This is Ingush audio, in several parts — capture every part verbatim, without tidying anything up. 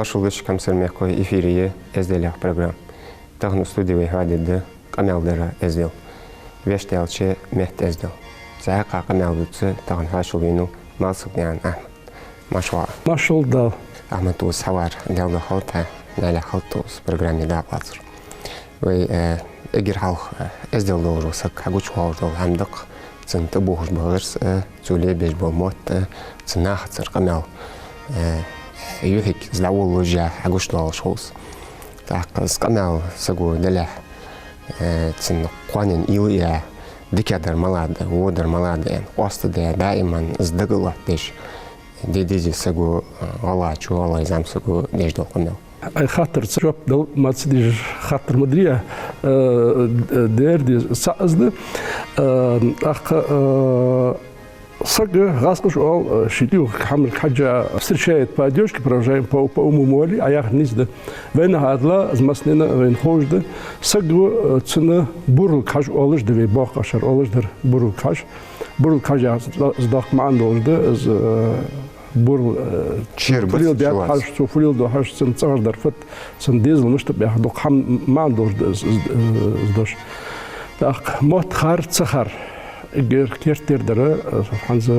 Шул дешаш, хьамсара мехкахой, эфире я «Эздел» яха программа. Тахан студе вай хьоадергда къамаьл дара эздел. Вешта аьлча, метта эздел. Цу хьакъехьа къамаьл дувца тахан хьоашалгӀа венав Малсагнаькъан Ахьмад. Маьрша вагӀа. Маьрша вола Дала. Ахьмад, укхаза хьавар Даьла духьа хилда, Даьла хилда укхаза программе дакъа лацар. Вай, э, эггара хьалха, э, эздел долаш вола саг хьагучавоалаш дола хӀама да-кх цунна тӀабувхаш бола гӀирс, э, цо лебеш бола мотт, э, цу нахацара къамаьл, э, юхьиг из дӀаволлалуш а хьагучадоалаш хул из. ТӀаккха из къамаьл саго далехь, э, цунна кхоанен уйла а яь, дикадар малагӀа да, водар малагӀа да аьнна, къоастадаь, даиман из дага латтадеш де дезий саго, э, гӀалгӀачо, гӀалгӀай зӀамсаго деш дола къамаьл? Ай хаттарца жоп дала ма ца дезаш хаттар ма дий, э, дер деза цаӀ из да. Э, тӀаккха, э, саг гӀазкхаша оал, э, ший тӀехьа хӀамашка хьежжа: «Встречает по одёжке, провожаем по, по уму», ма оалий, Ӏа яхар нийса да. Вайнаха а дала, из массанена вайна ховш да. Саг ва, э, цунна бурлага хьажа оалаш да вай боккхагӀчар, оалаш дар бурлага хьажа. Бурлага хьажа яхар из доккха маӀан долаш да, из, э, бурл, э, чер фу леладаьд хьажа, цо фу леладу хьажа, цун цӀагӀара дар фуд, цун дезал мишта ба яха дукха хӀама, маӀан долаш да из, из, э, из дош. ТӀаккха мотт хар, ца хар, эггара керттера дар, э, хӀанз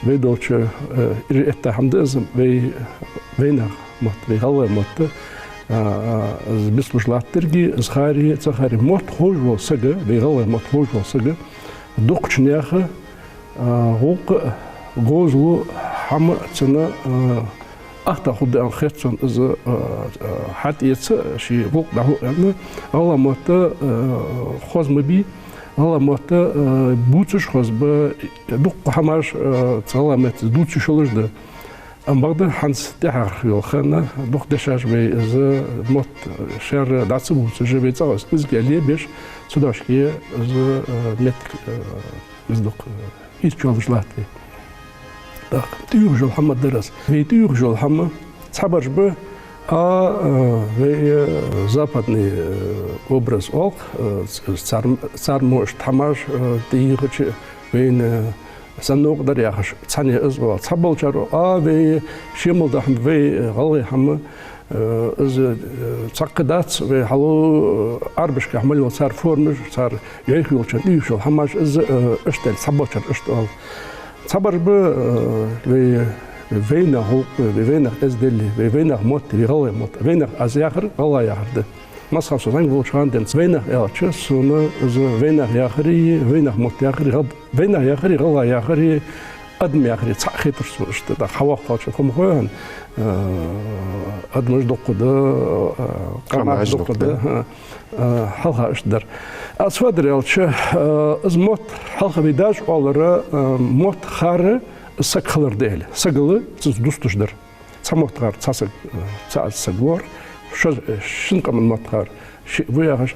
вай долча, э, ира этта хӀама да из, вай, вайнаьха мотт, вай гӀалгӀай мотт, а, а, из бицлуш латтаргий, из хари, ца хари, мотт ховш вола саг, вай гӀалгӀай мотт ховш вола саг, дукхача наьха а, гӀулакх а, говзал а, хӀама а цунна, а, ахта хургда аьнна хет сона из, а, а, хьатӀаэца, ший гӀулакх дӀахьу аьнна, гӀалгӀай мотт, а, хоза ма бий, гӀалгӀай мотт, а, бувцаш хоза ба, дукха хӀамаш, а, цу гӀалгӀай метта дувца йиш йолаш да. Ам бакъда хӀанз тӀехьагӀа йола хана дукха дешаш вай из мотт шера дӀа ца бувцаш, вай цӀагӀа из кӀезига лебеш, цудухьа из, а, меттиг, а, из дукха, э, ийрча йолаш латт вай. ТӀаккха тӀехьа йола хӀама дар из. Вай тӀехьа йола хӀама цхьабараш ба, а, э, вай, э, западный, э, образ оал-кх, э, ц-, цар, цар мо иштта хӀамаш, э, тӀехьа йихача вайна, э, санна новкъа дар яхаш, цхьанне из оал. Цхьаболчар оал, а, вай шоай мел дола хӀама, вай, э, гӀалгӀай хӀама, Э, из, э, цхьаккха дац, вай хьалха, э, Ӏарбашка мел йола цар формаш, цар юхь йолча, тӀехьа йола хӀамаш, из, э, иштта аьле, цхьаболчар иштта оал. Цхьабараш ба, э, вай, вайнаьха гӀулакх, вай, вайнаьха эздел, вай, вайнаьха мотт, вай гӀалгӀай мотт. Вайнаьха аз яхар гӀалгӀай яхар да. Масала, со зӀамига волча хана денз вайнаьха аьлча, сона из вайнаьха яхари, вайнаьха мотт яхари, гӀал-, вайнаьха яхари, гӀалгӀай яхари, адам яхари цхьаь хетар сона иштта. ТӀаккха хьавоаккхача хӀама хой хьона, э, адамаш дукха да, э, къамаш дукха да, э, э, хьалха иштта дар. Аз фу дар аьлча, э, из мотт хьалха вай даьша оалар, э, мотт хар, саг хилар да аьле. Сагал цунца дусташ дар. Цхьа мотт хар, цхьа саг, э, цхьа саг вар, шо-, э, шин къаман мотт хар, шиъ ва яхаш.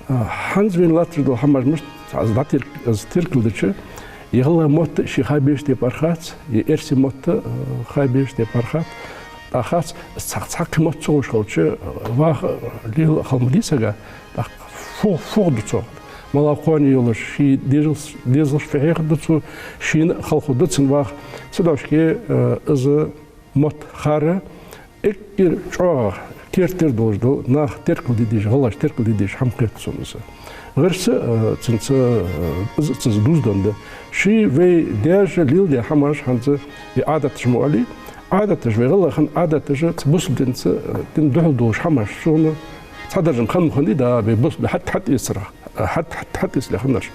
А, хӀанз вайна латташ дола хӀамаш мишта, аз дӀатирк-, аз теркалдича, е гӀалгӀай мотт ший ха беш тайпара хац, е эрсий мотт, э, ха беш тайпара хац, тӀаккха хац, цхьа-, цхьаккха мотт ца ховш хилча, э, ваха, э, лела хала ма дий сага, тӀаккха фу-, фу хургда цох. Мала кхоане йолаш, ший дезалш-, дезалш фу хьехаргда цо, шийна хала хургда цунна ваха. Цудухьа, э, из мотт хар эггара чӀоагӀа керттера долаш дола, наха теркалде дезаш, гӀалгӀаша теркалде дезаш хӀама хет сона из. ГӀирс, э, цунца, э, из цунца дувзаденна да. Ший вай даьша леладаь хӀамаш хӀанз, вай Ӏадаташ ма оалий, Ӏадаташ, вай гӀалгӀай хинна Ӏадаташ цу бусалба динца, э, дина духьал долаш хӀамаш сона цхьа даржам хинна ма хиннадий, да, вай бусалба хьат-, хьатӀаэцарах. ХӀат-, хӀат-, хьатӀаэцале хиннараш.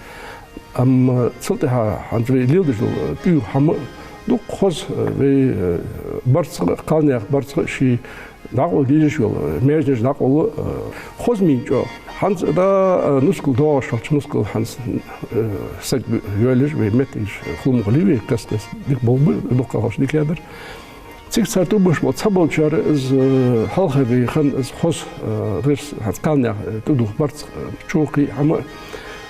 Амма цул тӀехьагӀа хӀанз вай леладеш дола тӀехьа хӀама дукха хоза, вай, э, барзкъа, кхалнаьха барзкъа ший дӀакъовла дезаш йола, маьженаш дӀакъовла, э, хоза мин чӀоагӀа. ХӀанз да, э, нускал доагӀаш хилча, нускал хӀанз, э, саг йоалаеш, вай меттигаш хулам хулий вай, каст-каста дика болх ба, дукха хилча дика ядар. Цига цар тӀабувш бола цхьаболчар из, э, хьалха вай хинна из хоза, э, гӀирс, хӀанз кхалнаьха, э, тӀадувха барзкъа, э, чокхи хӀама,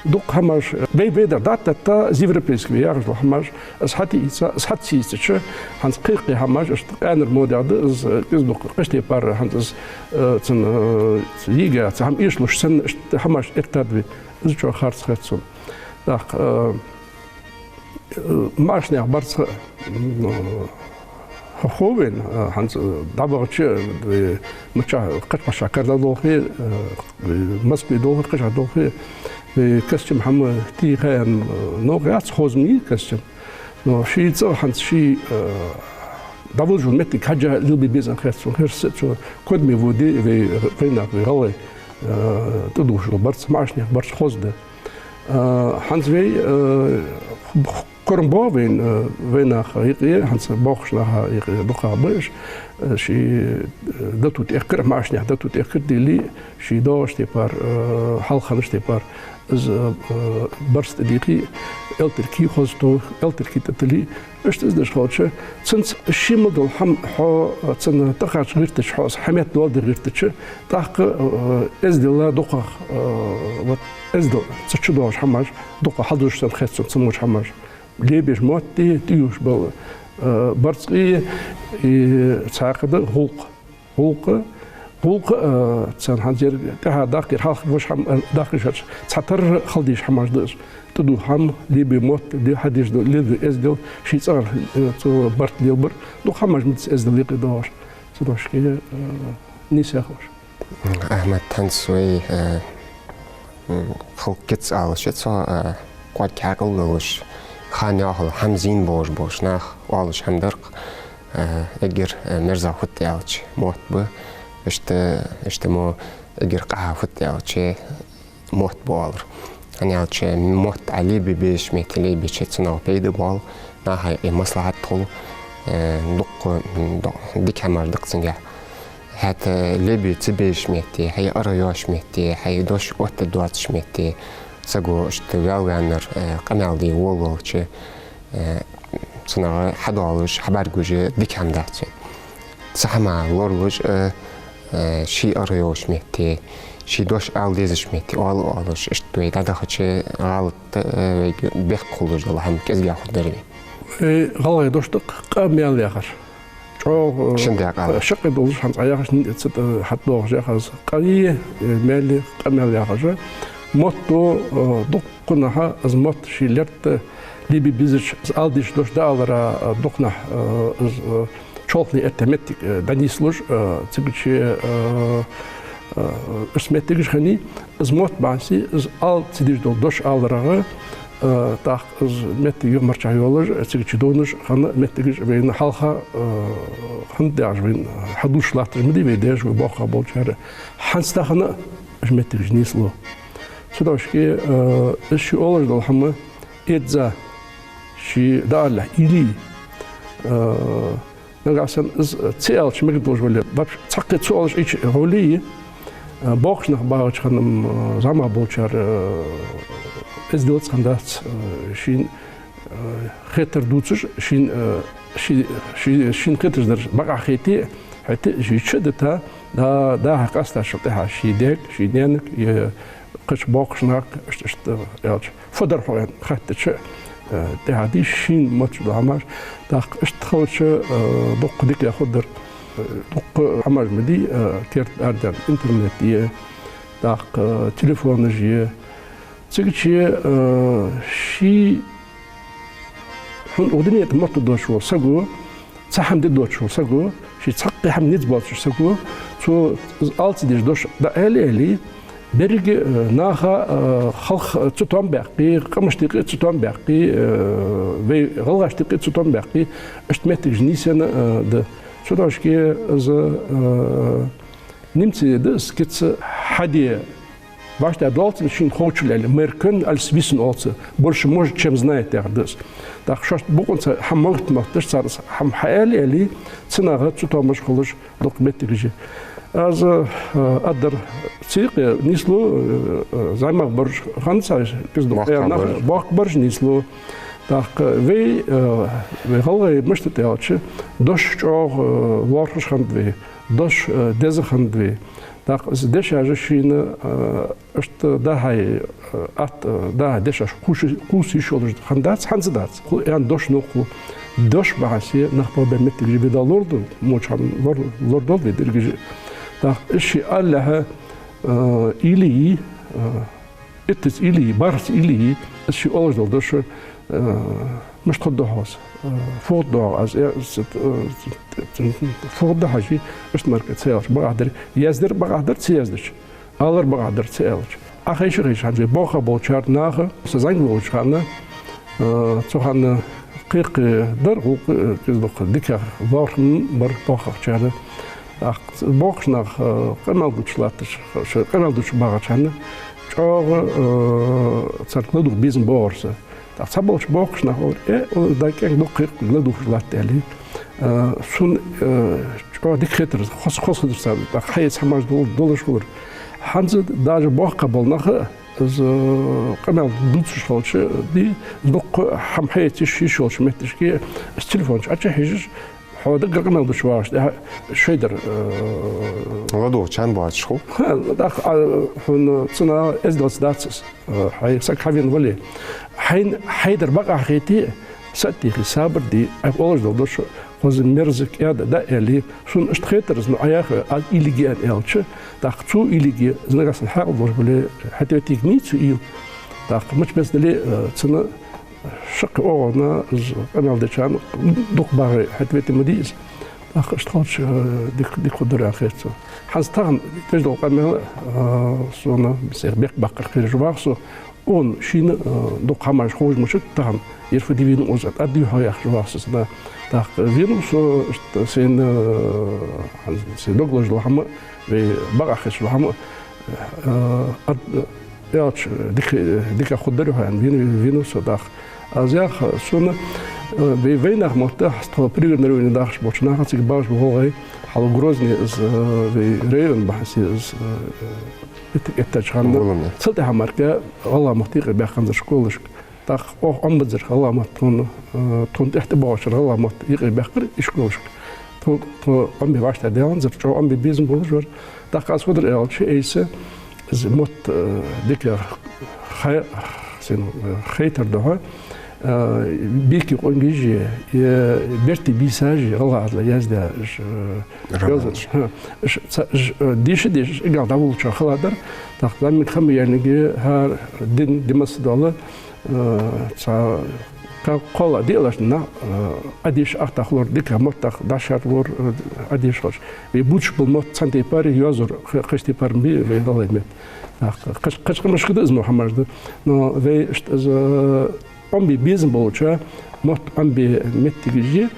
дукха хӀамаш, э, вай, вай дар дӀататта из европейски вай яхаш дола хӀамаш, из хьатӀаийца, из хьатӀа ца ийцача, хӀанз кхы-кхы хӀамаш, иштта къаьнара модех да из, э, кӀезига-дукха къаьстта пар, хӀанз из, э, цун, э, йига, цхьа хӀама эшалуш санна, иштта хӀамаш эттад вай, из чӀоагӀа харц хет сона. ТӀаккха, э, Э, маӀача наьха барзкъа, м, Хов вайна, а, хӀанз, а, дӀабахача, а, мичахьа, кхыча башха кара долхе, а, Москве долхе, кхычахьа долхе, а, костюм хӀама тӀехьа, а, новкъа яц, хоза ма йий костюм. Но ший цӀагӀа хӀанз ший, а, дӀаволалуш моттиг хьежжа лелабе безам хет сона, хӀара са цу кодаме воде вай, вайнах, вай гӀалгӀай, а, тӀадувхаш дола барзкъа, маӀача наьха барзкъа хоза да. А, хӀанз вай, а, корам боагӀа вайна, а, вайнаха юкъе, хӀанз боккхийча наха юкъе дукхагӀа ба уж, а, ший, а, дату тӀехкар, маӀача наьха дату тӀехкар дели, ший доагӀача тайпара, а, хьалхарча тайпара, из, а, а, барзкъа тӀадийкъе, элтаркий хоза то, элтаркий тӀатиле, иштта из деш хилча, цунца ший мел дола хӀама хьо, а, цунна тӀакхача гӀертача, хьо из хьаметтадоаладе гӀертача, тӀаккха, а, эздел дукхагӀа, а, вот эздел, цу чу доагӀаш хӀамаш, дукха хьалдузаш санна хет сона цамогаш хӀамаш. Лебеш мотт а, тӀаювхаш бола, а, барзкъа а, и цхьаькха да гӀулакх. ГӀулакх, гӀулакх, а, царна хӀанз ер тӀехьа даккхар, хьалха вож хӀама, а, даккхар шоаш, цхьатарра хила дезаш хӀамаш да уж. ТӀадувха хӀама, лебе мотт, ле-, хьадеш дола, лелабе эздел, ший цӀагӀара, а, цу барт лелабар, дукха хӀамаш ма дий эздела юкъе доагӀаш. Цудухьа шке, а, нийса хилаш. Ахьмад, хӀанз вай, э, м, халкъ кица алаш, цо, э, кӀоарга хьаькъал долаш, хана йоахал хӀама зийна болаш болча наха оалаш хӀама дар-кх, э, эггара, э, мерза фуд аьлча мотт ба, иштта, иштта мо эггара къахьа фуд аьлча мотт ба оалар. ХӀана аьлча мотт Ӏа лебе безача метте лебеча цунах пайда боал, наха юкъе маслахьат хул, э, дукха, м, до-, дика хӀамаш да-кх цунгахь. ХӀаьта лебе ца безача метте, хьай аргӀа йоацача метте, хьай дош оттаде доацача метте, саго иштта ваьл-ваьннар, э, къамаьл де волавелча, э, цунах хьадоалаш, хьабӀаргагуш дика хӀама дац вайна. Цу хӀамах лоралуш, э, э, ший аргӀа йолча метте, ший дош ала дезача метте, оал-оалаш, иштта вай дӀадахача гӀалат, э, вайга бехк хулаш дола хӀама кӀезигагӀа хургдар вай. Э, гӀалгӀай дош да-кх къамаьл яхар. ЧӀоагӀа, э, шин декъала. Шаккхе долаш хӀанз Ӏа яхача, низ цу тӀа хьатӀадоагӀаш яхаш, къаи, э, маьли, къамаьл яхаш. Мотто, э, дуккханахьа из мотт ший лерта лебе безача, из ала дезача дош дӀаалара, э, дукханахьа, э, из, э, чоалхане этта моттиг, э, дӀанийслуш, э, цигача, э, э, из моттигаш хиннай, из мотт бахьанце, из ала ца дезаш дола дош аларах, э, тӀаккха из моттиг юхамарчахьа йолаш, цигача довнаш хинна моттигаш вайна хьалха, э, хӀама деш вайна хьадувцаш латташ ма дий вай даьша, вай боккхагӀа болчар. ХӀанз тахан а уж моттигаш нийслу. Цудухьа шке, э, из ший оалаш дола хӀама эза, ший дӀаалалехь уйла е, э, нагахьа санна из ца аьлча мегаш долаш вале, вообще цхьаккха ца оалаш Ӏийча гӀоле, э, боккхийча наха багӀача хана, м, зӀамагӀа болчар, э, эздел ца хиннадац, э, шийна, э, хетар дувцаш, шийна, э, ший, ший, шийна хеташ дар бакъахьа хете, хӀаьта а ший чу а дита, да, дӀа-хьа къаьстачул тӀехьагӀа ший даьга, ший наьнага, е кхыча боккхийча нахага, иштта, иштта аьлча, фу дар хьо аьнна хаьттача, э, тӀехьа дийша шийна мотташ дола хӀамаш, тӀаккха иштта хилча, э, дукха дика хургдар, э, дукха хӀамаш ма дий, э, керда арадаьнна интернет я, тӀаккха, э, телефонаш я. Цигача, э, ший хьона укх дунен тӀа моттаргдолаш вола саго, цхьа хӀама дергдолаш вола саго, ший цхьаккха хӀама низ боацаш саго, цо из ала ца дезаш дош дӀааьле а аьле, беррига, э, наха, э, халкъа цу тӀом баьккхе, къамашта юкъе цу тӀом баьккхе, э, вай гӀалгӀашта юкъе цу тӀом баьккхе, иштта моттигаш нийсъенна, э, да. Цудухьа шке из, э, немций да из кица, хьаде вӀаштӀехьадоал цунна шийна ховчул аьле, mehr können als wissen оал цох, больше может, чем знает яхар да из. ТӀаккха шоашта бокъонца хӀама могат-мотташ, цар из хӀама хьааьле а аьле, цу наха цу тӀом беш хулаш дукха моттигаш я. Аз, э, аргдар, цу юкъе нийслу, э, э, зӀамагӀа бараш хиннад цхьа кӀезига дукха, боккхагӀа бараш, боккхагӀа бараш нийслу. ТӀаккха вай, э, вай гӀалгӀай мишта да аьлча, дош чӀоагӀа, э, лоархӀаш хиннад вай, дош, э, деза хиннад вай. ТӀаккха из дешаш шийна, э, иштта дӀа-хьа, э, атта, э, дӀа-хьа дешаш кхувса, кхувса йиш йолаш хиннадац, хӀанз а дац. Хул аьнна дош новкъа хул. Дош бахьанце нах болх бе моттигаш бе да лорадоал, моча хӀама лор-, лорадоал вай дерригаш. ТӀаккха из ший алалехьа, э, уйла е, э, иттаза уйла е, бархӀаза уйла е, из ший оалаш дола дош, э, Мишта хургда хьо из? Э, фу хургда хьогӀ аз, э, с-, э, с-, фу хургда хьажий, иштта мара ца аьлча, бакъахьа дар, яздир бакъахьа дар ца яздича, алар бакъахьа дар ца аьлча. Ӏа хайша, хайша хьажий, боккхагӀа болчар наха, со зӀамига волча хана, э, цу хана кхы-кхы дар, гӀулакх, э, кӀезига-дукха дикагӀа лоархӀам бар боккхагӀчар. ТӀаккха боккхагӀча наха, э, къамаьл дувцаш латташ, шоай къамаьл дувцаш багӀача хана, чӀоагӀа, э, царга ладувгӀа безам боагӀар са. ТӀаккха цхьаболча боккхагӀча наха оалар: «Э, о, дӀа кӀаьнк дукха хир, ладувгӀаш латт», — аьле. Э, сона, э, чӀоагӀа дика хетар, хоза, хоза хетар царна. ТӀаккха хьайца хӀамаш дол-, долаш хулар. ХӀанз даже боккхагӀа бола нах а, из, э, къамаьл дувцаш хилча, ди, дукха хӀама хьаэца йиш йолча метташка, из телефон чу Ӏочухьежаш, хьо даггара къамаьл дувцаш вагӀаш, тӀехьа шоай дар, э, ладувгӀача хана боацаш хул. ХӀа, тӀаккха, а, хьона цунах эздел дац из. Э, хьай саг хьавена вале, хьайна хьай дар бакъахьа хете, са а техе, сабар де, Ӏа оалаш дола дош хоза, мерза, кӀаьда да аьле, сона иштта хетар из, ну, Ӏа яхар аз уйла йигий аьнна аьлча, тӀаккха цо уйла йигий, из нагахьа санна хьаькъал долаш бале, хьатӀаветтаргьяц цо уйла. ТӀаккха мича беса дале, э, цунна шаккхе оагӀона из къамаьл дечарна дукха багӀе хьатӀаветтар ма дий из. ТӀаккха иштта хилча, э, дика, дика хургдар аьнна хет сона. ХӀанз тахан деш дола къамаьл, э, сона сех бехк баккхар кхераш вагӀа со. Укхун шийна, э, дукха хӀамаш ховш ма ший тахан, ер фу де венав из, ад-, ад-, дий хьо яхаш вагӀа со цунна. ТӀаккха венав со, иштта сайна, э, хӀанз сай дог лазаш дола хӀама, вай бакъахьа хеташ дола хӀама, э, ад-, аьлча, дика, дика хургдар хьона, вен-, венав со тӀаккха. Аз яхар, сона, э, вай, вайнаьха мотт, тхо Пригородни районе дахаш болча наха, цига багӀаш бола гӀалгӀай, хьалха Грозне из, э, вай район бахьан се из, э, э, эт-, эттача хана. Валлахьи. Цул тӀехьа мара гӀалгӀай мотт юкъе баьккханзар школашка. ТӀаккха оаха Ӏомабаьб гӀалгӀай мотт тхона, э, тхона тӀехьа тӀабоагӀачар гӀалгӀай мотт юкъе баьккхар ишколашка. Тхо, тхо Ӏомабе вӀаштӀехьадаьннзар, чӀоагӀа Ӏомабе безам болаш вар. ТӀаккха аз фу дир аьлча, айса из мотт, э, дика хай-, сен, э, хайтар духьа, э, бийркий къонгаши, э, бертий бийсаши гӀалгӀай яздаь, уж, э, романаш. Йоазонаш. ХӀа, уж ца-, уж, э, деша-деша, уж эггара дӀаволалуча хала дар, тӀаккха зӀамига хӀама яьннараш, хӀара дин, димаса дола, э, цхьа кхы-, кхоалагӀа, диълагӀа нах, э, Ӏодеша ахтахлор, дика моттах дӀашарлор, э, Ӏодеша хилча. Вай бувцаш бола мотт цхьан тайпара йоазур, кхы-, кхыча тайпара ма бий вай гӀалгӀай меттала. ТӀаккха кхыча, кхыча къамашка да из мо хӀамаш да. Но вай иштта из, э, Ӏомабе безам болча, мотт Ӏомабе моттигаши,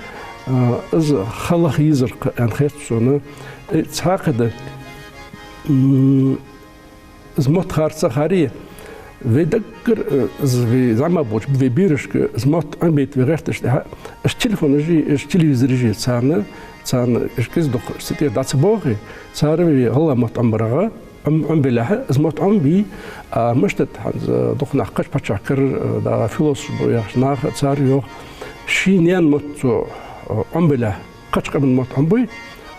э, из хала хьийзар-кх аьнна хет сона. Э, цхьаькха да, м, из мотт харца харе, вай даггара, э, из вай зӀамига болча вай берашка из мотт Ӏомабайта вай гӀерташ тӀехьа, уж телефонаши, уж телевизораши царна, царна уж кӀезига-дукха уж цу тӀера дӀа ца боагӀе, цар вай гӀалгӀай мотт Ӏомабарах, Ӏом-, Ӏомабелехьа, из мотт Ӏомабий, а мишта да хӀанз, э, дукха нах кхыча паччахьалкхера, э, да философаш ба яхаш нах, цар йоах, ший наьна мотт цо, э, Ӏомабелехьа, кхыча къаман мотт Ӏомабой,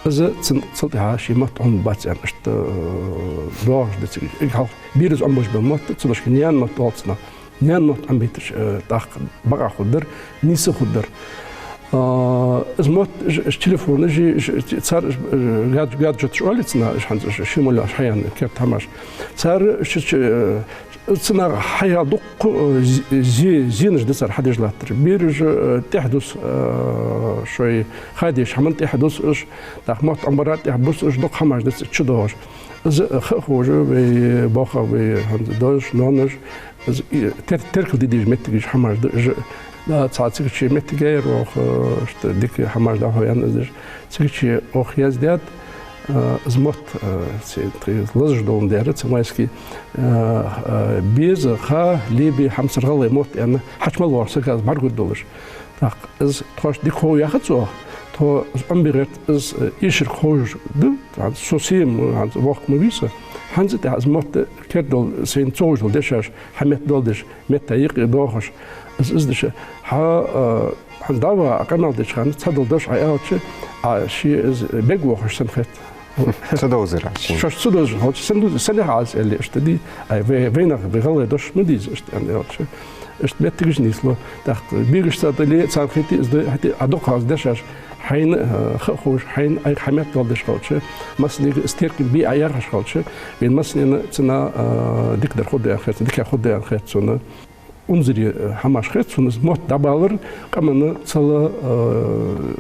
из цун, цул тӀехьа ший мотт Ӏомабац аьнна, иштта, э, доагӀаш да цига. Эггара хьалха бераша Ӏомабеш бола мотт, цунашка наьна мотт оал цунах. Наьна мотт Ӏомабайташ, э, тӀаккха бакъахьа хургдар, нийса хургдар. А, из мотт, уж, уж телефонаши, уж, уж, цар, уж, э, гад-, гаджеташ оалий цунах, уж хӀанз, уж ши моллагӀа хьаяьнна керда хӀамаш. Цар, уж, уж, э, цунах хьаяь дукха, э, зе-, зе-, зенаш да цар хьадеш латтар. Бераш, э, тӀехьадус, э, шоай ха дезача хӀаман тӀехьадус уж, тӀаккха мотт Ӏомабара тӀехьабус уж, дукха хӀамаш да цу чу доагӀаш. Из, э, ха а ховш, вай боккхагӀа, вай хӀанз дозаш, ноанаш, из, и, тер-, теркалде дезаш моттигаш хӀамаш да уж. Да, цхьа цига чу моттиг яр оаха, э, иштта дика хӀамаш да хьо аьнна из деш. Цига чу оаха яздаьд, э, из мотт, э, цу, тхи лазаш доландаь, цу майски, э, э, беза, ха, леби, хьамсара гӀалгӀай мотт аьнна, хьачу мел воагӀача сага из бӀаргагургдолаш. ТӀаккха из тхоашта дика хов яхац оаха, тхо из Ӏомабе гӀерт, из, э, эшарга ховш да, хӀанз со сема, хӀанз воккха ма вий со, хӀанз а тӀехьа из мотт кердал сайна ца ховш дола дешаш, хьаметтадоаладеш, метта юкъе доахаш, из, из деш, хьа, э, хӀанз дӀаваха Ӏа къамаьл деча хана, цхьадола дош Ӏа аьлча, Ӏа ше из бегвоахаш санна хет. Ца довзар Ӏа шийна. Шоаш ца довзар, хьо сенна ду-, сенах Ӏа из аьле, иштта дий, ай, вай, вайнаьха, вай гӀалгӀай дош ма дий из, иштта аьнна аьлча. Иштта моттигаш нийслу. ТӀаккха бегаш ца дале, царна хете из да, хете, Ӏа дукха из дешаш, хьайна, э, ха а ховш, хьайна, Ӏайха хьаметтадоаладеш хилча, массанега из теркам бе Ӏа яхаш хилча, вайна массанена цунах, э, дикадар хургда аьнна хет, дика хургда аьнна хет сона. Унзара, э, хӀамаш хет сона из мотт дӀабалар, къаманна цул, э,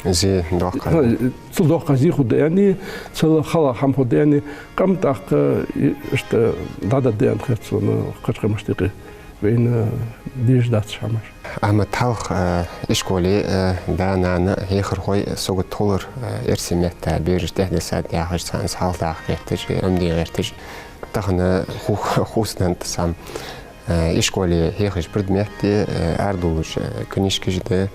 зе доккха. Цул доккха зе хургда аьнна, цул хала хӀама хургда аьнна, къам тӀаккха, э, иштта дӀадаргда аьнна хет сона кхыча къамашта юкъе. Вайна дезаш дац уж хӀамаш. Ахьмад, хьалха, э, ишколе, э, да-нана, хьехархой сагот хулар, э, эрсий метта бераш тӀехьа дисад яхаш, царна хьалхадаккха гӀерташ, Ӏомаде гӀерташ. Тахан ху-, хувцаденнад сам. Э, ишколе хьехаш предметаш да, э, арадоалаш, э, книжкаш да,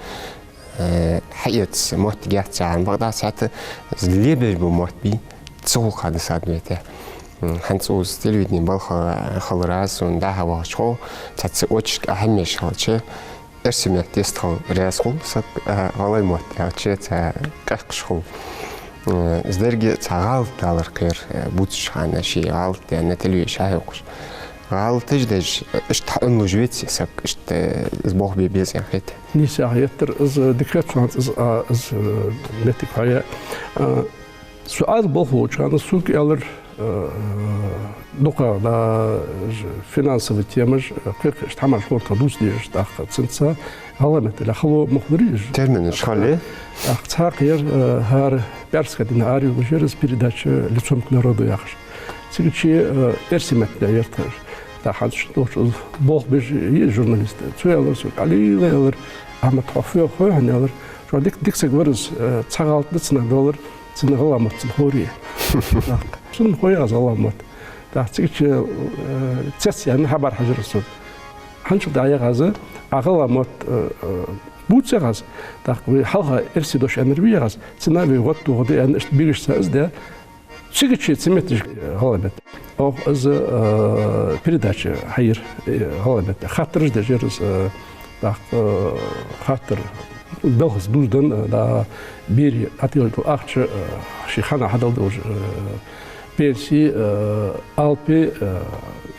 э, хьаэца мотт гӀерташ хӀама, бакъда цхьатта лебеш бола мотт бий, цу гӀулакха дисад вай тӀехьа. М, хӀанз укхаза телевидене балха хиларах сона дӀа-хьа вахача хьо, цхьацца очерк а хӀама еш хилча, эрсий метта тестхал раьза хул саг, а гӀалгӀай мотт аьлча, цхьа къехкаш хул. Э, из деррига цхьа гӀалат далар кхер, э, бувцача хана ший гӀалат даьнна телевизоре хьахьокхаш. ГӀалаташ деш, иштта хьаӀомалуш веций саг, иштта, э, из болх бе беза аьнна хет? Нийсагӏа гӀеттар из, э, дика хет сона хӀанз из, а, из, э, моттиг хьоаяь. А, со Ӏаьдала болх беча хана сога аьлар, э, дукха, да, ж-, финансовый темаш, э, кхы-кхы иштта хӀамаш хургда тха дувца дезаш, тӀаккха цунца гӀалгӀай меттала хало ма хуларий уж. Терминаш хала. ТӀаккха цхьа кхы яр, э, хӀара пӀаьраска дийнахьа арайолаш яр из передача «Лицом к народу» яхаш. Цига чу, э, эрсий меттала яр тхаш. ТӀаккха хӀанз шун долча болх беш я журналист. Цо аьлар сога, Ӏалила, аьлар, Ахьмад, хьо фу хой хьона, аьлар, чӀоагӀа дика, дика саг вар из, э, цхьа гӀалат да цунах, аьлар, цунна гӀалгӀай мотт цунна ховре. ТӀаккха сона хов яхаш гӀалгӀай мотт. ТӀаккха цига чу, э, цецъяьнна хабар хьажар сона. ХӀанзчул дӀаяхьа аз, Ӏа гӀалгӀай мотт, э, э, бувца яхаш, тӀаккха вай хьалха эрсий дош аьннар вий яхаш, цунна вай гӀод тохаргда аьнна, иштта бегаш ца из де, цига чу цу метташка, э, гӀалгӀай метта. Оаха из, э, передача хьайир, э, гӀалгӀай метта. Хаттараш деш яр из, э, тӀаккха, э, хаттар, белхаца дувзаденна, э, да, берий тӀатилла дола ахча, э, ший хана хьадала долаш, э, пенси, э, алапи, э,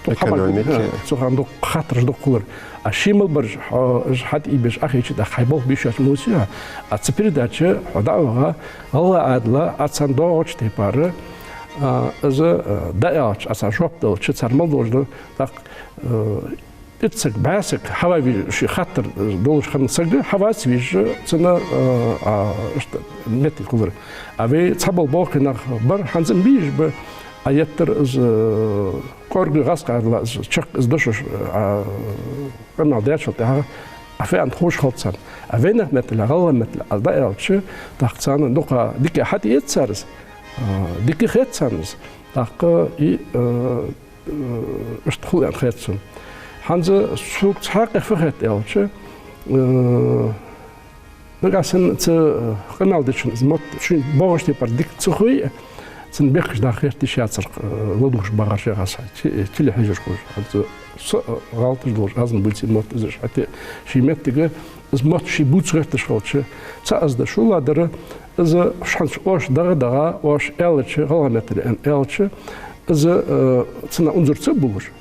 экономика. Цу хана дукха хаттараш дукха хулар. А ший мел бараш, хьо, уж хьатӀаийбеш Ӏохайча, тӀаккха хьай болх бе йиш йоацаш ма вуций хьо. А цу передаче хьо дӀа а ваха, гӀалгӀай Ӏаьдала, Ӏа царна доагӀача тайпара, а, из, э, дӀааьлча, Ӏа царна жоп делча, цар мел долаш да, тӀаккха, э, итт саг, бӀаь саг хьава везаш, ший хаттар долаш хинна саг хьавац везаш, цунна, э, а, иштта моттиг хулар. А вай цхьабола боккхий нах бар, хӀанз а бийш ба, а еттар из, э, кӀоарга гӀазкхий Ӏаьдала из чакх из дошаш, э, а, къамаьл даьчул тӀехьагӀа, а фу аьнна ховш хилац царна. А вайнаьха меттала, гӀалгӀай меттала аз дӀааьлча, тӀаккха царна дукха дика хьатӀаэц цар из, а, дика хет царна из. ТӀаккха и, э, э, иштта хул аьнна хет сона. ХӀанз сога цхьа къа фу хет аьлча, э, нагахьа санна цу, э, къамаьл дечун из мотт шийна боагӀача тайпара дика ца хой, цунна бехкаш даха гӀерташ яцар, э, ладувгӀаш багӀар шегӀас, те-, телехьежархоша. ХӀанз со, э, гӀалаташ долаш аз ма бувций мотт из, иштта ший моттиге, из мотт ше бувца гӀерташ хилча, цхьа из да. ШоллагӀдар, из шоаш хӀанз оаш дагӀа-дагӀа, оаш аьлча, гӀалгӀай меттала аьнна аьлча, из, э, цунах унзара ца а буллаш,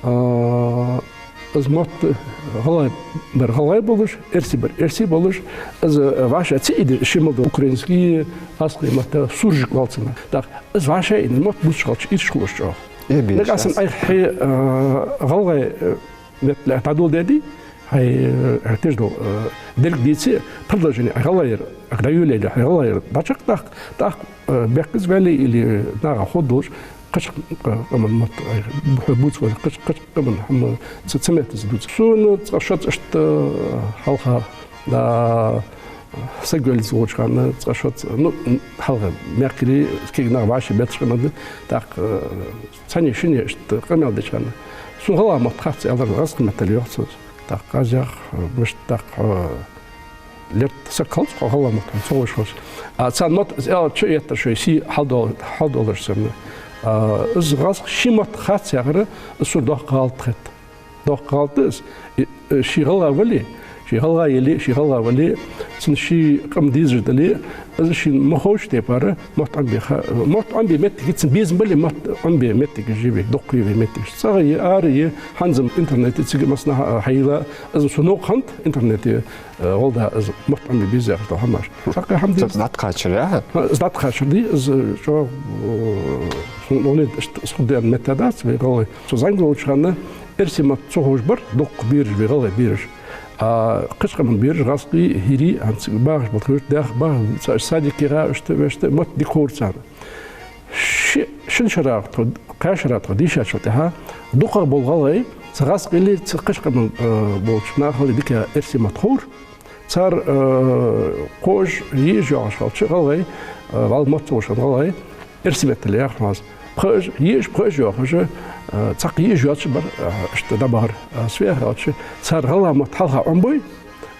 а, из мотт гӀалгӀай бар гӀалгӀай болаш, эрсий бар эрсий болаш, из, э, вӀаши ца ийдеш, ший мел дола украински, гӀазкхий мотт суржик оал цунах. ТӀаккха из вӀаши ийдеш мотт бувцаш хилча, ирча хул уж чӀоагӀа. Э, бе, нагахьа санна, айхьа хьай, э, гӀалгӀай, э, меттала дӀадоладаьдий, хьай, э, теш дола, э, дерг дийцача, продолжение, гӀалгӀай яр, дӀайолаеле, хьай гӀалгӀай яр дӀачакхдаккха, тӀаккха, э, бехказа вале или наха ховргдолаш, кхыча, э, къаман мотт, э, хьо бувцаш вале, кхыча, кхыча къаман хӀама, цу, цу меттаца дувц. Сона цкъа-шозза иштта, э, хьалха, да, саг веллац волча хана цкъа-шозза, ну, хьалха мехкарий, кегий нах вӀаши бетташ къамаьл да, тӀаккха, э, цхьанне-шинне иштта къамаьл деча хана, сона гӀалгӀай мотт хац, аьлар, гӀазкхий меттала йоах цо. ТӀаккха аз йоах, мишта тӀаккха, э, лерт саг хилац хьо, гӀалгӀай мотт хьона ца ховш хилча. А царна мотт из аьлча, еттар шоай сий хьалдол-, хьалдолаш санна. А, из гӀазкхий ший мотт хац яхар, из сона доккха гӀалат хет. Доккха гӀалат да из. И, э, ше гӀалгӀа вале, ше гӀалгӀа яле, ше гӀалгӀа вале, цунна ший къам дезаш дале, из шийна ма ховча тайпара мотт Ӏомабе ха-, мотт Ӏомабе моттиг я, цунна безам бале, мотт Ӏомабе моттигаш я вай, дукха я вай моттигаш. ЦӀагӀа я, ара я, хӀанз интернете цига массанахьа хьайийлла, из сона новкъа хиннад интернете, э, гӀолла да из мотт Ӏомабе беза яхаш дола хӀамаш. ТӀаккха хӀама деза. Из дӀатӀакхачар, а? ХӀа, из дӀатӀакхачар да, из чӀоагӀа, э, сона, ну, иштта из хургда аьнна метта дац вай гӀалгӀай. Со зӀамига волча хана, Эрсий мотт ца ховш бар дукха бераш, вай гӀалгӀай бераш. А кхыча къаман бераш, гӀазкхий, хӀирий, хӀанз багӀаш болча бераш, дӀахо багӀа, цхьа садике гӀа, иштта, вешта, мотт дика ховр царна. Ши-, шин шера тхо, кхаь шера тхо дийшачул тӀехьагӀа, дукхагӀа бола гӀалгӀай, цу гӀазкхилеи, цу кхыча къаман, э, болча нахалеи дика эрсий мотт ховр. Цар, э, кхоаш, йиаш йоагӀаш хилча гӀалгӀай, э, вӀалла мотт ца ховш хинна гӀалгӀай, эрсий меттала яхар хӀанз. Пхиъаш, йиаш, пхиъаш йоахаш, э, цхьаккха йиаш йоацаш бар, э, иштта дӀабахар. Э, цу яхар аьлча, цар гӀалгӀай мотт хьалха Ӏомабой,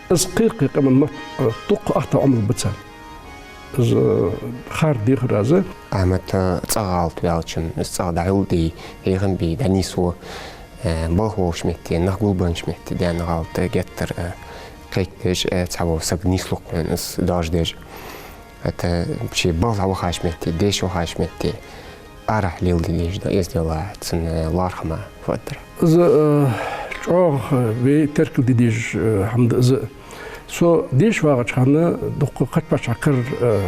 из кхы-кхы къаман мотт, э, дукха ахта Ӏомабу царна. Из, э, хар дехар аз. Ахьмад, э, цӀагӀа гӀалат ваьлча, из цӀагӀа дӀайолале, хьехам бе, дӀанийсве, э, балха волча метте, нах гулбеннача метте даьнна гӀалат геттара, э, кхайкадеш, э, цхьавола саг нийслу-кх хьона из доажадеш. ХӀаьта ший балха вахача метте, деша вахача метте, арахьа леладе дезаш да эздел, цун лоархӀам фу дар. Из, э, чӀоагӀа вай теркалде дезаш, э, хӀама да из. Со деша вагӀача хана дукха кхыча паччахьа кара, э,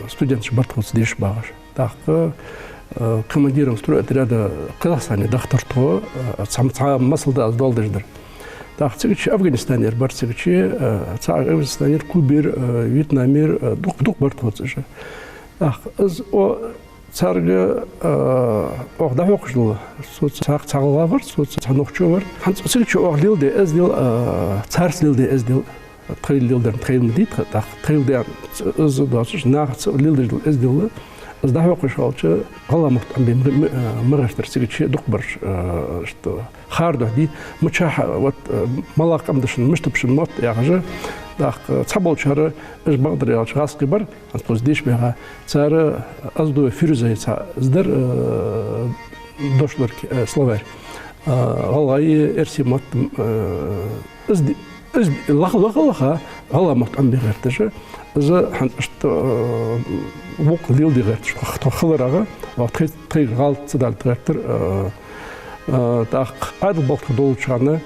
студенташ бар тхоца деша багӀаш. ТӀаккха, э, командиром стройотряда Казахстане дахийтар тхо, э, цхьа, цхьа масал да аз доаладеш дар. ТӀаккха цигача Афганистанера бар цигача, э, цхьа Афганистанера, Кубера, э, Вьетнамера, э, дукха, дукха бар тхоца уж. ТӀаккха из, о, царга, э, оаха дӀахьокхаш дола, цо цхьа, цхьа гӀалгӀа вар, цо цхьа нохчо вар. ХӀанз цигача оаха леладаь эздел, э, царца леладаь эздел, тхоайла леладаьр тхоайла ма дий, тха-, тӀаккха тхоайла даьнна из доацаш, нахаца леладеш дола эздел, из дӀахьокхаш хилча, гӀалгӀай мотт Ӏомабе ма, ма, э, ма гӀертар цигача дукхагӀбараш, э, иштта хар дохьадий, мичахьа, вот, э, малагӀа къам да шун, мишта ба шун мотт яхаш. ТӀаккха цхьаболчар, уж бакъдар аьлча гӀазкхий бар, хӀанз тхоца деша багӀа, цар Оздоев Фируза яха цхьа из дар, э, дошлорг, э, словарь. Э, гӀалгӀай, эрсий мотт, э, из ди-, из лаха, лаха, лаха гӀалгӀай мотт Ӏомабе гӀерташ, из хӀанз иштта, э, вокх леладе гӀерташ, тхо, тхо хиларах, вах тхай-, тхоай гӀалат ца далийта гӀертар, э, э, тӀаккха Ӏаьдал-балха тхо долча хана,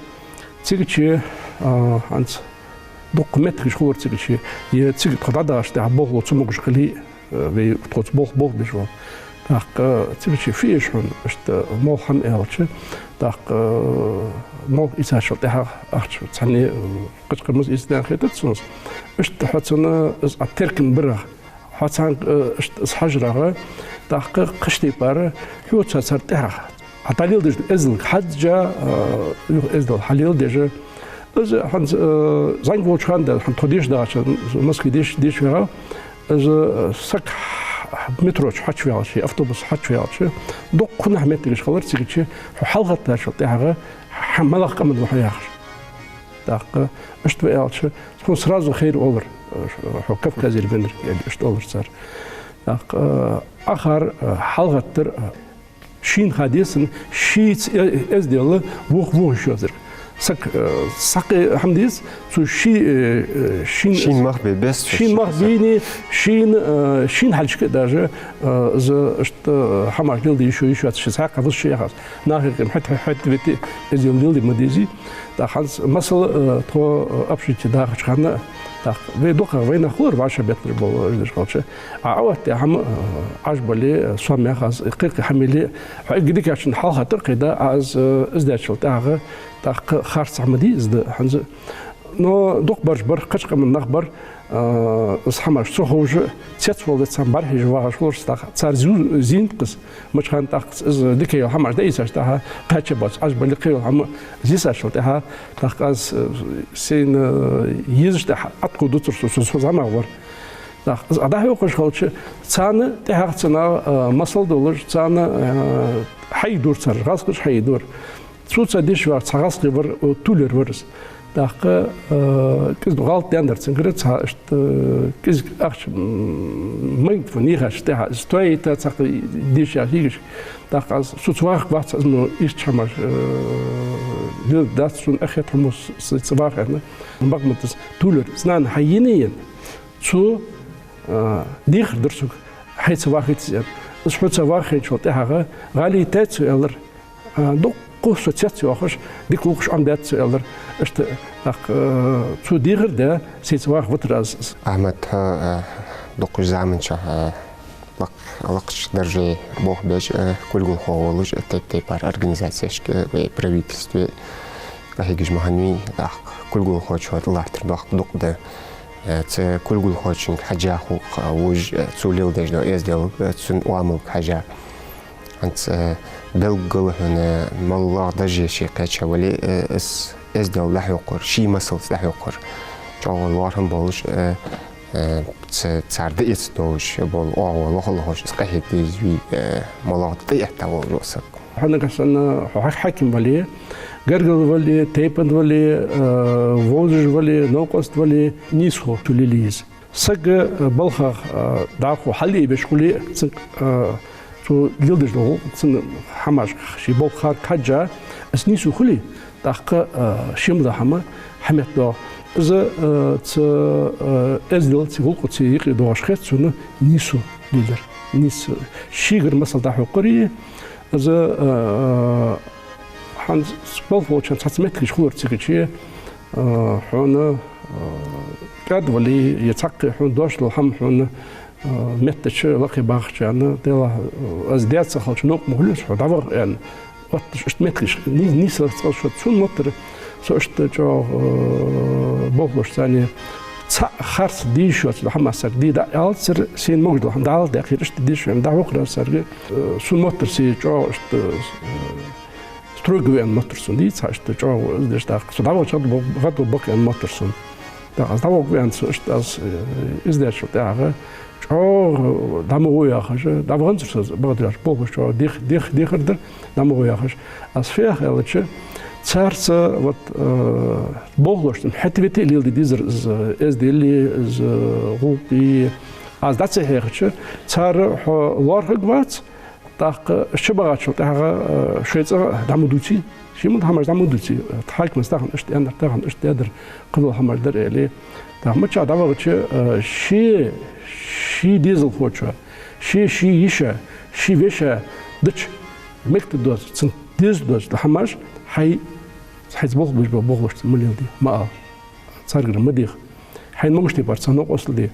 цигача, э, хӀанз дукха моттигаш хулар цигача, е цига тхо дӀадахача тӀехьа болхло ца могаш хиле, э, вай тхоца болх, болх беш вар. ТӀаккха цигача фу эш хьона, иштта молла хӀама аьлча, тӀаккха, э, молла ийцачул тӀехьагӀа ахча цхьанне, э, кхыча къамаца ийцадаьнна хетар цунца. Иштта хьо цунна из Ӏа теркам барах, хьо цхьанне, э, иштта из хьажарах, тӀаккха кхыча тайпара хьоца цар тӀехьагӀа Ӏа дӀалеладеш дола эздел хьадж а, э, юха эздел хьалеладеш а. Из хӀанз, э, зӀамига волча хана да, хӀанз тхо деша дагӀача, Москве деша, деша вагӀа, из, э, саг метро чу хьачуваьлча, автобуса хьачуваьлча, дукха хӀанз моттигаш хилар цигача, хьо хьалгӀаттачул тӀехьагӀа, хьа малагӀа къаман ва хьо яхаш. ТӀаккха, иштта ва аьлча, хьона сразу хайр оалар, э, хьо Кавказера веннар, аьле, иштта оалар цар. ТӀаккха, э, Ӏа хар, э, хьалгӀаттар, э, шийна ха деза, шийца э-, эздел вокх-вокхо йиш йоацар. Саг, э, сакъе хӀама деза, цу ший, э, э, шийна, шийна мах бе беза, шийна мах бийна, шийна, э, шийна хьалхашка даже, э, из иштта, э, хӀамаш леладе йиш, йиш йоацаш, цхьаькха вуз ши яхаш. Нахе къем хьат, хьат, хьат вете, эздел леладе ма дезий. ТӀаккха хӀанз масала, э, тхо, э, общежитие дахача хана, тӀаккха вай дукхагӀа вайнах хулар, вӀашагӀбетташ бола, уж деш хилча. А, а вот те хӀама, э, Ӏаш бале, э, со мех аз, кхы-кхы хӀама яле, хьо эггара дикачун хьалхатар кхы да, аз, э, из даьчул тӀехьагӀа, тӀаккха харц хӀама дий из да, хӀанз. Но дукхагӀбараш бар, кхыча къаман нах бар, э, из хӀамаш ца ховш, цецвала да царна бӀарахьежа вагӀаш хулар, тӀаккха цар зу-, зийнад-кх из, мича хана тӀаккха из дика йола хӀамаш дӀаийцача тӀехьа, кхаьча боаца Ӏаш бале, кхы йола хӀама зисачул тӀехьа, тӀаккха аз, э, сайна, э, езаш тӀехьа Ӏаткъо дувцар со, со, со зӀамагӀа вар. ТӀаккха из Ӏа дӀахьокхаш хилча, царна тӀехьагӀа цунах, э, масал долаш, царна, э, хьаийдора цар, гӀазкхаша хьаийдора. Цо цхьа деша вар, цхьа гӀазкхи вар, э, тулер вар из. ТӀаккха, э, кӀезига гӀалат даьннадар цунгара, цхьа иштта, э, кӀезига ахча, м, магнитофон йихача тӀехьа, из тоайийта цхьаккха деша хигаш. ТӀаккха аз, со цу вахаргвац, аз мо иштта хӀамаш, э, леладац, сона эхет хӀама с-, с-, цу вахарна. Бакъ ма да из, тулер, цу нана хьайийна а енна, цо, э, дехар дир сога, хьайца вахийта из аьнна. Из хьоца вахийначул тӀехьагӀа гӀалий тайцу аьлар. А, дукха со цецйоахаш, дика гӀулакхаш Ӏомадаьд цо аьлар. Иштта, тӀаккха, э, цо дехар даь, сайца ваха витар аз. Ахьмад, хьо, э, дукхача заман чухь, э, Лакх-, лакхача дарже болх беш, э, кулгалхо волаш, э, тайп-тайпара организацешка, э, вай правительстве къахьегаш ма хиннавий, тӀаккха кулгалхочоа тӀалаттар доккха дукха да. Э, цу кулгалхочунга хьежжа хул-кх, э, вож, э, цо леладеш дола эздел, э, цун оамалга хьежжа. ХӀанз, э, белггала хьона, моллагӀа дарже ше кхаьча вале, э, из эздел дӀахьокхар, ший масалца дӀахьокхар. ЧӀоагӀа лоархӀам болаш, э, э, ц-, цар дӀаэца долаш бола оагӀув лоха-лохаш из къахьега деза вий, э, моллагӀа тӀаэтта волаш вола саг. Хьо нагахьа санна хьо хьа-, хьаким вале, гаргара вале, тайпан вале, э, вовзаш вале, новкъост вале, нийсхо цо лелае еза. Саг, э, балхах, э, дӀахо хьалъайбеш хуле, цунга, э, цо леладеш дола гӀулакх, цун хӀамашка, ший балха кхарга хьежжа, из нийсо хуле, тӀаккха, э, ше ма дий хӀама хьаметтадоагӀа. Из, э, цу, э, эзделца, гӀулакхаца юкъе доагӀаш хет цунна нийсо лелар. Нийса шийгара масал дӀахьокхари, из, э, э, хӀанз балха волчоа цхьацца моттигаш хулар цига чу, э, хьона, э, кӀаьда вале, е цхьаккха хьона дош дола хӀама хьона, э, меттача лакхе бахачарна, Даьлах, э, из даь ца хилча новкъа ма хулий из, хьо дӀаваха аьнна. Отташ иштта моттигаш ни-, нийслуш цкъа шо. Цун моттар со иштта чӀоагӀа, э, болхлош царна цхьа харц дийшо цу хӀамах саг дий дӀаалацар, сена могаш дола хӀама дӀаала даккхар, иштта дийшо хӀама дӀахьокхар сарга. Э, цун моттар се чӀоагӀа иштта, э, строго веана моттар сона дий, цхьа иштта чӀоагӀа из деш даккха. Со дӀавахача гӀадбо-, гӀадбу бакъ аьнна моттар сона. ТӀаккха аз дӀавоагӀа веана, со иштта аз, э, из дечул тӀехьагӀа чӀоагӀа дӀа ма гӀо яхаш, дӀаваханзар со, бакъдар аьлча, болхлош чӀоагӀа дех-, дех-, дехар дар, дӀа ма гӀо яхаш. Аз фу ях аьлча, царца вот, э, болхлошца хӀета-вета леладе дезар из эздели, из гӀулакхи. Аз дӀа ца хьехача, цар хьо лоархӀаргвац, тӀаккха уж чубагӀачул тӀехьагӀа, э, шоай цӀагӀа дӀа ма дувций, ший ма дий хӀамаш дӀа ма дувций. Хьакимас тахан иштта аьннадар, тахан иштта даьдар, кхыдола хӀамаш дар, аьле. ТӀаккха миччахьа дӀавахача, э, ше, ший дезалхочоа, ше, ший йиша, ший вешийна дича, мегаш доацаш, цунна дезаш доацаш дола хӀамаш хьай, хьайца болх беш бола болхлошца ма леладе, ма ала. Царгара ма деха. Хьайна могаш тайпара цхьа новкъостал де.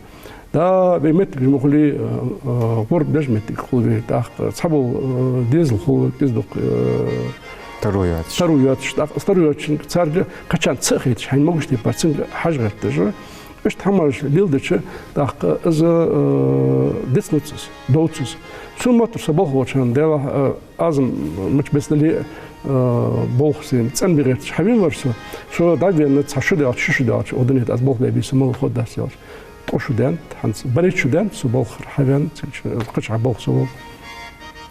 Да, вай моттигаш ма хулий, э, э, гӀурба деш моттиг хул вай, тӀаккха цхьабола, э, дезал хул кӀезиг-дукха, э, таро йоацаш. Таро йоацаш, тӀаккха таро йоацачунга царга кхычарна ца а хеташ, хьайна могаш тайпара цунга хьажа гӀерташ. Иштта хӀамаш леладича, тӀаккха из, э, дицлуц из, довц из. Цун моттар со балха волчоа, Даьлах, э, Аз мичча беса дале, э, болх сона цӀенбе гӀерташ хьавена вар со. Со дӀавена цхьа шу даьлча, ши шу даьлча, укх дунен тӀа аз болх бе бийса мала ховргдац аьлча, ткъо шу даьннад, хӀанз барайтта шу даьннад со балхара хьавена, цига кхычахьа балха со волаш.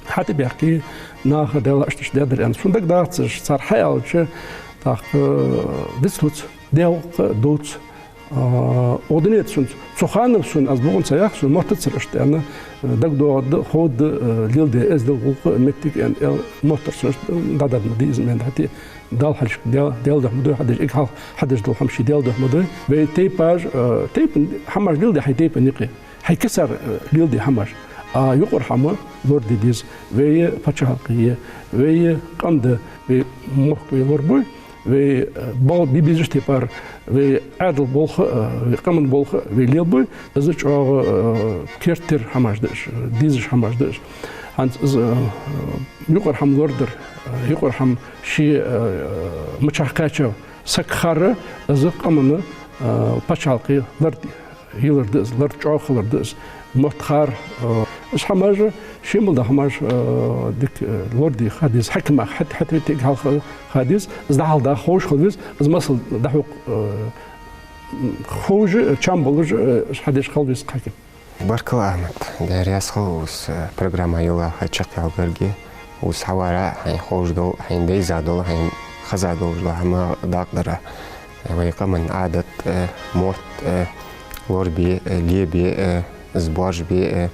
ХьатӀабаьхкий, наха Даьлах иштта-иштта даьдар аьнна. Сона дагадоагӀац уж, цар хьааьлча, тӀаккха, э, дицлуц, дегӀ воккха, довц. А, укх дунен тӀа сона, цу хана сона, аз бокъонца ях, сона моттацар иштта аьнна, дагадоагӀаргда, ховргда, э, леладе эздел, гӀулакх, моттиг аьнна, аьл-, моттар сона иштта, дӀадаргда ма дий из, мен хӀаьта Даьла хьалхашка, Даьла, Даьла духьа ма дой, хьадеш, укхаза хьа-, хьадеш дола хӀама ший Даьла духьа ма дой. Вай тайпаш, э, тайпан хӀамаш леладе хьай тайпан юкъе. Хьай кисар, э, леладе хӀамаш. А юкъара хӀама лораде деза. Вай паччахьалкхе, вай къам да, вай мохк вай лорабой, вай, э, бал-, бе безача тайпара, вай Ӏаьдала болх, э, вай къаман болх вай лелабой, из чӀоагӀа, э, керттера хӀамаш да уж, дезаш хӀамаш да уж. ХӀанз из, э, юкъара хӀама лорадар, э, юкъара хӀама ше, э, миччахьа кхаьчав саг хар, из къаман, э, паччахьалкхе лораде. Йилар да из, лар чӀоагӀа хилар да из. Мотт хар, э, уж хӀамаш, ший мел дола хӀамаш, э, дика, э, лораде ха деза. Хьакимах хьат-, хьатӀавитте хьалха ха деза. Из дӀахьалха ховш хила веза. Из масал дӀахьокха, э, ховш, чам болаш, э, уж хьадеш хила веза хьаким. Баркал, Ахьмад. Даьла раьза хилва укхаза, э, программа йолча хьай чакхъяла гарга. Укхаза хьаварах, хьайна ховш дола, хьайна дайза дола, хьайна хеза долаш дола хӀама дакъа дарах. Вай къаман Ӏадат, э, мотт, э, лорабе, э, лебе, э, из боаржабе, э,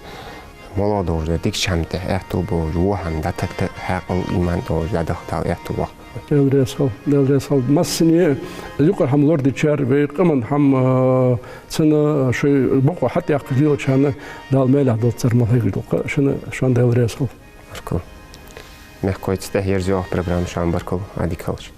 моллагӀа долаш да дикача хӀаман тӀа аьттув болаш, во хӀама дӀатакта, хьаькъал, иман долаш дӀадаха Дала аьттув боаккхалба. Даьла раьза хилва, Даьла раьза хилва. Массане юкъара хӀама лорадечар, вай къаман хӀама, э, цунна шоай бокъо хьатӀаяккха лелачарна Дала маьлехь долда цар мел хьегаш дола кхы а. Шоана, шоана Даьла раьза хилва. Баркал. Мехкахой, цу тӀа ерзаю программа. Шоана баркал, Ӏадика хийла.